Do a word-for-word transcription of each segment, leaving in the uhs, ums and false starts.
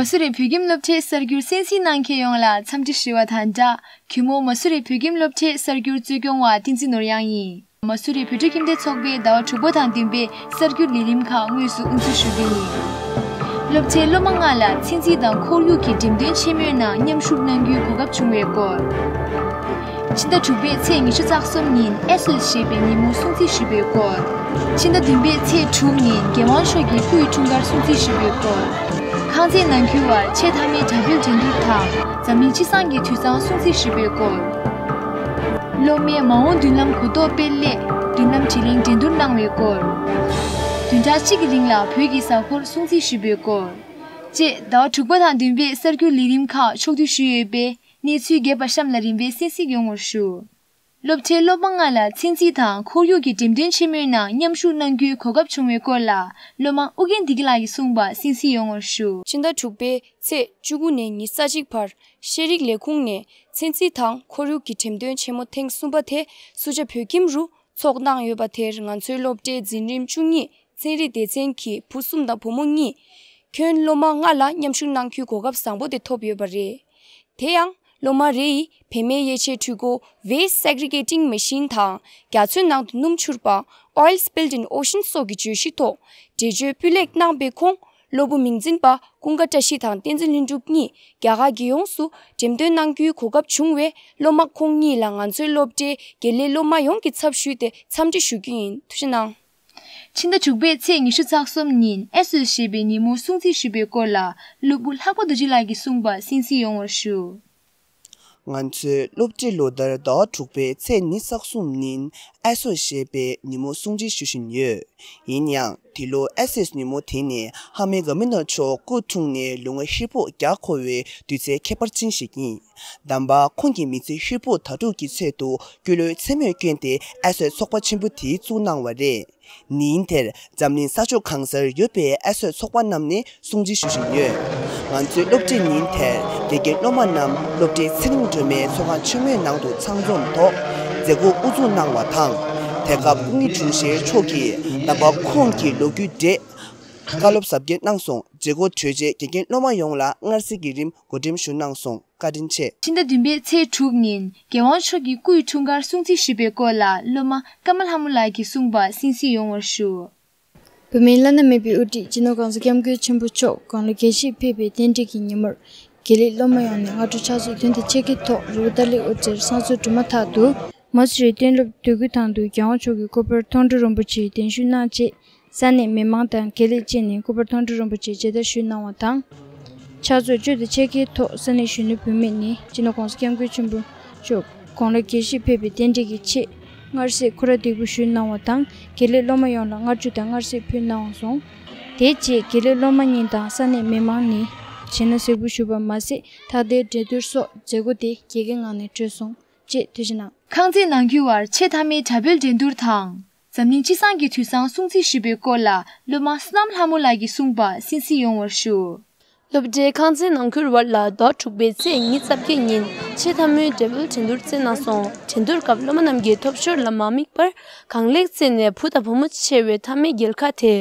མ་སུ་རི་བོད་ཁྱིམ་སློབ་གྲྭའི་གསར་འགྱུར་གསན་གཟིགས་གནང་མཁན་ཡོངས་ལ་འཚམས་འདྲི་ཞུ་བ་དང་སྦྲགས། གུས་མོ་མ་སུ་རི་བོད་ཁྱིམ་སློབ་གྲྭའི་གསར་འགྱུར་གཙོ་སྐྱོང་བ་བསྟན་འཛིན་ནོར་གཡང་ཡིན། མ་སུ་རི་བོད་ཕྲུག་ཁྱིམ་སྡེ་ཚོགས་པས་ཟླ་བ་དྲུག་པ་དང་བདུན་པའི་གསར་འགྱུར་ལས་རིམ་ཁག་དངོས་སུ་དབུ་འཛུགས་ཞུ་རྒྱུ་ཡིན། སློབ་གྲྭའི་སློབ་མ་ལྔ་ལ་ཚན་རྩལ་དང་ཁོར་ཡུག་གི་འགྲེམས་སྟོན་ཆེན་མོའི་ནང་མཉམ་ཞུགས་གནང་རྒྱུའི་གོ་སྐབས་བྱུང་བའི་སྐོར། ཕྱི་ཟླ་དྲུག་པའི་ཚེས་ཉི་ཤུ་རྩ་གསུམ་ཉིན་ཨེ་སོས་ཞེས་པའི་ཉིན་མོ་སྲུང་བརྩི་ཞུས་པའི་སྐོར། ཕྱི་ཟླ་བདུན་པའི་ཚེས་དྲུག་ཉིན་རྒྱལ་དབང་མཆོག་གི་སྐུ་ཡི་འཁྲུངས་སྐར་སྲུང་བརྩི་ཞུས་པའི་སྐོར། ཁང་བརྩེགས་ནང་ཁུལ་བར་ཆེས་མཐའ་མའི་དྲ་འབུལ་འགྲན་བསྡུར་དང་འཛམ་གླིང་སྤྱི་བསང་གི་དུས་བཟང་སྲུང་བརྩི་ཞུས་པའི་སྐོར། སློབ་མའི་མ་འོངས་མདུན་ལམ་གོ་རྟོགས་སྤེལ་སླད་མདུན་ལམ་དྲི་ལན་འགྲན་བསྡུར་གནང་བའི་སྐོར། བདུན་ཕྲག་གཅིག་གི་རིང་ལ་བོད་ཀྱི་གཟའ་འཁོར་སྲུང་བརྩི་ཞུས་པའི་སྐོར། བཅས་ཟླ་བ་དྲུག་པ་དང་བདུན་པའི་གསར་འགྱུར་ལས་རིམ་ཁག་ཕྱོགས་བསྡུས་ཞུས་ཡོད་པས། གནས་ཚུལ་རྒྱས་པ་གཤམ་ལ་རིམ་པས་གསན་གཟིགས་ཡོང་བར་ཞུ། སློབ་གྲྭའི་སློབ་མ་ལྔ་ལ་ཚན་རྩལ་དང་ཁོར་ཡུག་གི་འགྲེམས་སྟོན་ཆེན་མོའི་ནང་མཉམ་ཞུགས་གནང་རྒྱུའི་གོ་སྐབས་བྱུང་བའི་སྐོར་ལ་སློབ་མ་ཨུ་རྒྱན་བདེ་སྐྱིད་ལགས་ཀྱིས་གསུངས་པ་གསན་གཟིགས་ཡོང་བར་ཞུ། ཕྱི་ཟླ་དྲུག་པའི་ཚེས་བཅུ་དགུ་ནས་ཉི་ཤུ་རྩ་གཅིག་བར་ཤེས་རིག་ལས་ཁུངས་ནས་ཚན་རྩལ་དང་ཁོར་ཡུག་གི་འགྲེམས་སྟོན་ཆེན་མོ་ཐེངས་གསུམ་པ་དེ་སུ་ཇཱ་བོད་ཁྱིམ་རུ་ཚོགས་གནང་ཡོད་པ་དེར་ང་ཚོའི་སློབ་གྲྭའི་འཛིན་རིམ་བཅུ་གཉིས་ཚན་རིག་སྡེ་ཚན་གྱི་བུ་གསུམ་དང་བུ་མོ་གཉིས། ཁྱོན་སློབ་མ་ལྔ་ལ་མཉམ་ཞུགས་གནང་རྒྱུའི་གོ་སྐབས་བཟང་པོ་དེ་ཐོབ་ཡོད་པ་རེད། དེ་ཡང་སློབ་མ་རེ་ཡིས་བེད་མེད་དབྱེ་འབྱེད་འཕྲུལ་འཁོར་Waste Segregating Machine དང་རྒྱ་མཚོའི་ནང་དུ་སྣུམ་འཕྱུར་པ་Oil Spilled in Ocean སོགས་ཀྱི་བརྗོད་གཞི་ཐོག་འགྲེལ་བརྗོད་སྤུས་ལེགས་གནང་པའི་ཁོངས། སློབ་བུ་མིང་འཛིན་པ་ཀུན་དགའ་བཀྲ་ཤིས་དང་བསྟན་འཛིན་ལྷུན་གྲུབ་གཉིས་རྒྱ་གར་རྒྱལ་ཡོངས་སུ་འགྲེམས་སྟོན་གནང་རྒྱུའི་གོ་སྐབས་བྱུང་བས་སློབ་མ་ཁོང་གཉིས་ལ་ང་ཚོའི་སློབ་གྲྭའི་དགེ་ལས་སློབ་མ་ཡོངས་ཀྱི་ཚབ་ཞུས་ཏེ་འཚམས་འདྲི་ཞུ་རྒྱུ་ཡིན། ཐུགས་རྗེ་གནང་། ཕྱི་ཟླ་དྲུག་པའི་ཚེས་ཉི་ཤུ་རྩ་གསུམ་ཉིན་ཨེ་སོས་ཞེས་པའི་ཉིན་མོ་སྲུང་བརྩི་ཞུས་པའི་སྐོར་ལ་སློབ་བུ་ལྷག་པ་རྡོ་རྗེ་ལགས་ཀྱིས་གསུངས་པ་གསན་གཟིགས་ཡོང་བར་ཞུ། ང་ཚོའི་སློབ་གྲྭས་ལོ་ལྟར་ཟླ་བ་དྲུག་པའི་ཚེས་ཉི་ཤུ་རྩ་གསུམ་ཉིན་ཨེ་སོས་ཞེས་པའི་ཉིན་མོ་སྲུང་བརྩི་ཞུ་བཞིན་ཡོད། ཡིན་ཡང་། འདི་ལོ་ཨེ་སོས་ཉིན་མོ་དེ་ནི་ཧ་མི་ག་མི་ན་མཆོག་སྐུ་འཁྲུངས་ནས་ལོ་ངོ་ཧྲིལ་པོ་བརྒྱ་འཁོར་བའི་དུས་ཚིགས་ཁྱད་པར་ཅན་ཞིག་ཡིན། དམ་པ་ཁོང་གི་མི་ཚེ་ཧྲིལ་པོ་དྭ་ཕྲུག་གི་ཚད་དུ་སྐུ་ལུས་མཚན་སྨོས་བསྐྱོན་ཏེ་ཨེ་སོས་ཚོགས་པ་ཆེན་པོ་དེ་བཙུགས་གནང་བ་རེད། ཉིན་དེར་འཛམ་གླིང་ས་ཕྱོགས་གང་སར་ཡོད་པའི་ཨེ་སོས་ཚོགས་པ་རྣམས་ནས་སྲུང་བརྩི་ཞུ་བཞིན་ཡོད། ང་ཚོའི་སློབ་གྲྭའི་ཉིན་དེར་དགེ་རྒན་སློབ་མ་རྣམས་སློབ་གྲྭའི་ཚེ་རིང་སྒྲོལ་མའི་ཚོགས་ཁང་ཆེན་མོའི་ནང་དུ་ཚང་འཛོམས་ཐོག་མཛད་སྒོ་དབུ་འཛུགས་གནང་བ་དང་། དེ་སྐབས་སྐུ་ཉིད་དྲུང་ཆེ་མཆོག་གིས་དམ་པ་ཁོང་གི་ལོ་རྒྱུས་འགྲེལ་བཀའ་སློབ་ཟབ་རྒྱས་གནང་སོང་། མཛད་སྒོ་གྲོལ་རྗེས་དགེ་རྒན་སློབ་མ་ཡོངས་ལ་མངར་ཟས་ཀྱི་རིམ་བགོ་འགྲེམས་ཞུ་གནང་སོང་། བཀའ་དྲིན་ཆེ། ཕྱི་ཟླ་བདུན་པའི་ཚེས་དྲུག་ཉིན་རྒྱལ་དབང་མཆོག་གི་སྐུའི་འཁྲུངས་སྐར་སྲུང་བརྩི་ཞུས་པའི་སྐོར་ལ་སློབ་མ་ཀརྨ་ལྷ་མོ་ལགས་ཀྱིས་གསུངས་པ་གསན་གཟིགས་ཡོང་བར་ཞུ། བོད་མིའི་བླ་ན་མེད་པའི་དབུ་ཁྲིད་སྤྱི་ནོར་༸གོང་ས་༸སྐྱབས་མགོན་ཆེན་པོ་མཆོག་དགུང་ལོ་བརྒྱད་བཞི་ཕེབས་པའི་རྟེན་འབྲེལ་གྱི་ཉིན་མོར་དགེ་ལས་སློབ་མ་ཡོངས་ནས་སྔ་དྲོ་ཕྱག་ཚོད་བདུན་དང་ཕྱེད་ཀའི་ཐོག་རི་བོ་ཏཱ་ལའི་དབུ་རྩེར་གསང་གསོལ་གྲུབ་མ་ཐག་ཏུ། མ་སུ་རི་གཏན་སློབ་འདོད་རྒུ་ཐང་དུ་རྒྱལ་དབང་མཆོག་གི་སྐུ་པར་མཐོང་གྲོལ་རིན་པོ་ཆེ་གདན་ཞུ་གནང་རྗེས། ས་གནས་མི་མང་དང་དགེ་ལས་བཅས་ནས་སྐུ་པར་མཐོང་གྲོལ་རིན་པོ་ཆེ་མཇལ་དར་ཞུས་གནང་བ་དང་། ཕྱག་ཚོད་བཅུ་དང་ཕྱེད་ཀའི་ཐོག་ས་གནས་གཞོན་ནུ་བུད་མེད་ནས་སྤྱི་ནོར་༸གོང་ས་༸སྐྱབས་མགོན་ཆེན་པོ་མཆོག་དགུང་ལོ་བརྒྱད་བཞི་ཕེབས་པའི་རྟེན་འབྲེལ་གྱི་ཆེད་མངར་ཟས་ཁུ་ར་ཏི་ཕུ་ཞུས་གནང་བ་དང་། དགེ་ལས་སློབ་མ་ཡོངས་ལ་མངར་ཆུ་དང་མངར་ཟས་ཕུལ་གནང་སོང་། དེ་རྗེས་དགེ་ལས་སློབ་མ་གཉིས་དང་ས་གནས་མི་མང་ནས་བྱིན་རླབས་ཟས་ཕུད་ཞུས་པ་མ་ཟད། ཐག་འཐེན་འགྲན་བསྡུར་སོགས་མཛད་སྒོ་དེ་རྒྱལ་ཁའི་ངང་ནས་གྲོལ་སོང་། ཅེས་ཐུགས་རྗེ་གནང་། ཁང་བརྩེགས་ནང་ཁུལ་བར་ཆེས་མཐའ་མའི་དྲ་འབུལ་འགྲན་བསྡུར་དང་། འཛམ་གླིང་སྤྱི་བསང་གི་དུས་བཟང་སྲུང་བརྩི་ཞུས་པའི་སྐོར་ལ་སློབ་མ་བསོད་ནམས་ལྷ་མོ་ལགས་ཀྱིས་གསུངས་པ་གསན་གཟིགས་ཡོང་བར་ཞུ། སློབ་གྲྭའི་ཁང་བརྩེགས་ནང་ཁུལ་བར་ལ་ཟླ་དྲུག་པའི་ཚེས་ཉི་ཤུ་རྩ་བརྒྱད་ཉིན་ཆེས་མཐའ་མའི་དྲ་འབུལ་འགྲན་བསྡུར་བསྩལ་གནང་སོང་། འགྲན་བསྡུར་སྐབས་སློབ་མ་རྣམས་ཀྱིས་ཐོབ་ཤོར་ལ་མ་དམིགས་པར་གང་ལེགས་བརྩིས་ནས་བུ་དང་བུ་མོ་ཆེ་བའི་མཐའ་མའི་རྒྱལ་ཁ་དེ་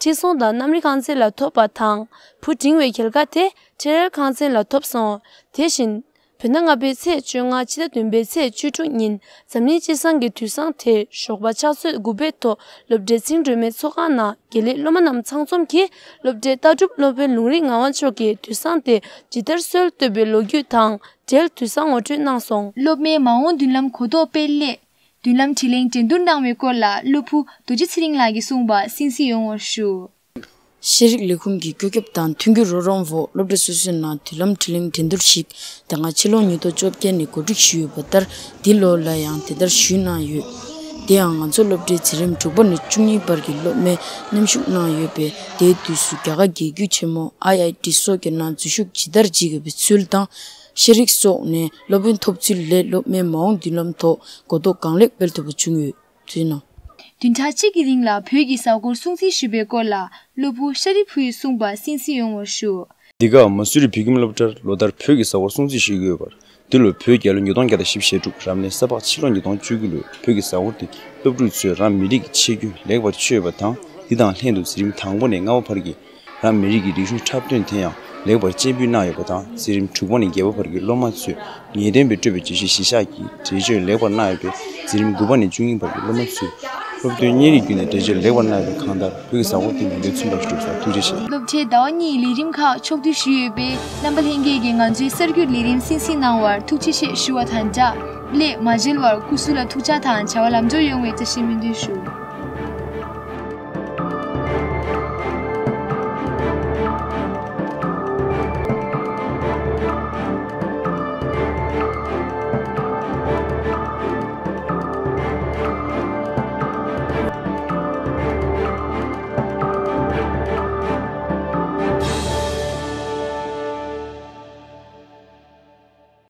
ཁྲི་སྲོང་ལྡན་གནམ་རི་ཁང་བརྩེགས་ལ་ཐོབ་པ་དང་། བུ་འབྲིང་བའི་རྒྱལ་ཁ་དེ་ཁྲི་རལ་ཁང་བརྩེགས་ལ་ཐོབ་སོང་། དེ་བཞིན། བོད་ཟླ་ལྔ་པའི་ཚེས་བཅོ་ལྔ། ཕྱི་ཟླ་བདུན་པའི་ཚེས་བཅུ་དྲུག་ཉིན་འཛམ་གླིང་སྤྱི་བསང་གི་དུས་བཟང་དེ་ཞོགས་པ་ཕྱག་ཚོད་དགུ་པའི་ཐོག་སློབ་གྲྭའི་ཚེ་རིང་སྒྲོལ་མའི་ཚོགས་ཁང་ནང་དགེ་ལས་སློབ་མ་རྣམས་ཚང་འཛོམས་ཀྱིས་སློབ་གྲྭའི་ལྟ་གྲུབ་སློབ་དཔོན་ལུང་རིགས་ངག་དབང་མཆོག་གིས་དུས་བཟང་དེ་ཇི་ལྟར་སྲོལ་བཏོད་པའི་ལོ་རྒྱུས་དང་འབྲེལ་དུས་བཟང་ངོ་སྤྲོད་གནང་སོང་། སློབ་མའི་མ་འོངས་མདུན་ལམ་གོ་རྟོགས་སྤེལ་སླད་མདུན་ལམ་དྲི་ལན་འགྲན་བསྡུར་གནང་བའི་སྐོར་ལ་སློབ་བུ་རྡོ་རྗེ་ཚེ་རིང་ལགས་ཀྱིས་གསུངས་པ་གསན་གཟིགས་ཡོང་བར་ཞུ། ཤེས་རིག་ལས་ཁུངས་ཀྱི་བཀོད་ཁྱབ་དང་མཐུན་འགྱུར་རོགས་རམ་འོག་སློབ་གྲྭ་སོ་སོའི་ནང་མདུན་ལམ་དྲི་ལན་འགྲན་བསྡུར་ཞིག་དེ་སྔ་ཕྱི་ལོ་ཉིས་སྟོང་བཅོ་བརྒྱད་ནས་གོ་སྒྲིག་ཞུས་ཡོད་པ་ལྟར། འདི་ལོ་ལ་ཡང་དེ་ལྟར་ཞུས་གནང་ཡོད། དེ་ཡང་ང་ཚོ་སློབ་གྲྭའི་འཛིན་རིམ་དྲུག་པ་ནས་བཅུ་གཉིས་བར་གྱི་སློབ་མས་མཉམ་ཞུགས་གནང་ཡོད་པས། དེའི་དུས་སུ་རྒྱ་གར་རྒྱལ་རྒྱུད་ཆེན་མོ་ཨའི་ཨའི་ཊི་སོགས་ཀྱི་ནང་འཛུལ་ཞུགས་ཇི་ལྟར་བྱེད་དགོས་པའི་ཚུལ་དང་། ཤེས་རིག་སོགས་ནས་སློབ་ཡོན་ཐོབ་ཚུལ་ལས་སློབ་མའི་མ་འོངས་མདུན་ལམ་ཐོག་གོ་རྟོགས་གང་ལེགས་སྤེལ་ཐུབ་པ་བྱུང་ཡོད། བསྟུན་གནང་། བདུན་ཕྲག་གཅིག་གི་རིང་ལ་བོད་ཀྱི་གཟའ་འཁོར་སྲུང་བརྩི་ཞུས་པའི་སྐོར་ལ་སློབ་བུ་ཤ་རི་ཕུའི་གསུངས་པ་གསན་གཟིགས་ཡོང་བར་ཞུ། འདི་ག་མ་སུ་རི་བོད་ཁྱིམ་སློབ་གྲྭར་ལོ་ལྟར་བོད་ཀྱི་གཟའ་འཁོར་སྲུང་བརྩི་ཞུ་གི་ཡོད་པར། འདི་ལོ་བོད་རྒྱལ་ལོ་ཉིས་སྟོང་བརྒྱ་དང་བཞི་བཅུ་ཞེ་དྲུག་རབ་གནས་ས་ཕག་ཕྱི་ལོ་ཉིས་སྟོང་བཅུ་དགུ་ལོའི་བོད་ཀྱི་གཟའ་འཁོར་དེ་སློབ་ཕྲུག་ཚོས་རང་མི་རིགས་ཀྱི་ཆེ་རྒྱུན་ལེགས་པར་མཆོད་པ་དང་། འདི་དང་ལྷན་དུ་འཛིན་རིམ་དང་པོ་ནས་ལྔ་པ་བར་གྱི་རང་མི་རིགས་ཀྱི་རིག་གཞུང་འཁྲབ་སྟོན་དེ་ཡང་ ལེགས་པར་སྤྱན་འབུལ་གནང་ཡོད་པ་དང་། འཛིན་རིམ་དྲུག་པ་ནས་བརྒྱད་པ་བར་གྱི་སློབ་མ་ཚོས་ངེས་གཏན་པའི་སྤྲོས་པའི་བརྗོད་གཞི་གཞིར་བཞག་གིས་འགྲེལ་བརྗོད་ལེགས་པར་གནང་ཡོད་པས། འཛིན་རིམ་དགུ་པ་ནས་བཅུ་གཉིས་བར་གྱི་སློབ་མ་ཚོས་སློབ་ཐོན་བརྙན་རིས་བརྒྱུད་ནས་འགྲེལ་བརྗོད་ལེགས་པར་གནང་ཡོད་པའི་གང་ལྟར། བོད་ཀྱི་ཟ་ཁང་སྟེང་དུ་འདིར་ཚུན་པར་གྲུབ་སོང་། ཐུགས་རྗེ་ཆེ། སློབ་གྲྭའི་ཟླ་བ་གཉིས་ཀྱི་ལས་རིམ་ཁག་ཕྱོགས་བསྡུས་ཞུས་ཡོད་པས། རྣམ་པ་ལྷན་རྒྱས་ཀྱིས་ང་ཚོའི་གསར་འགྱུར་ལས་རིམ་གསན་གཟིགས་གནང་བར་ཐུགས་རྗེ་ཆེ་ཞུ་བ་དང་སྦྲགས། སླད་མ་བརྗེད་པར་སྐུ་གཟུགས་ལ་ཐུགས་ཅག་དང་བྱ་བ་ལམ་འགྲོ་ཡོང་བའི་བཀྲ་ཤིས་སྨོན་འདུན་ཞུ།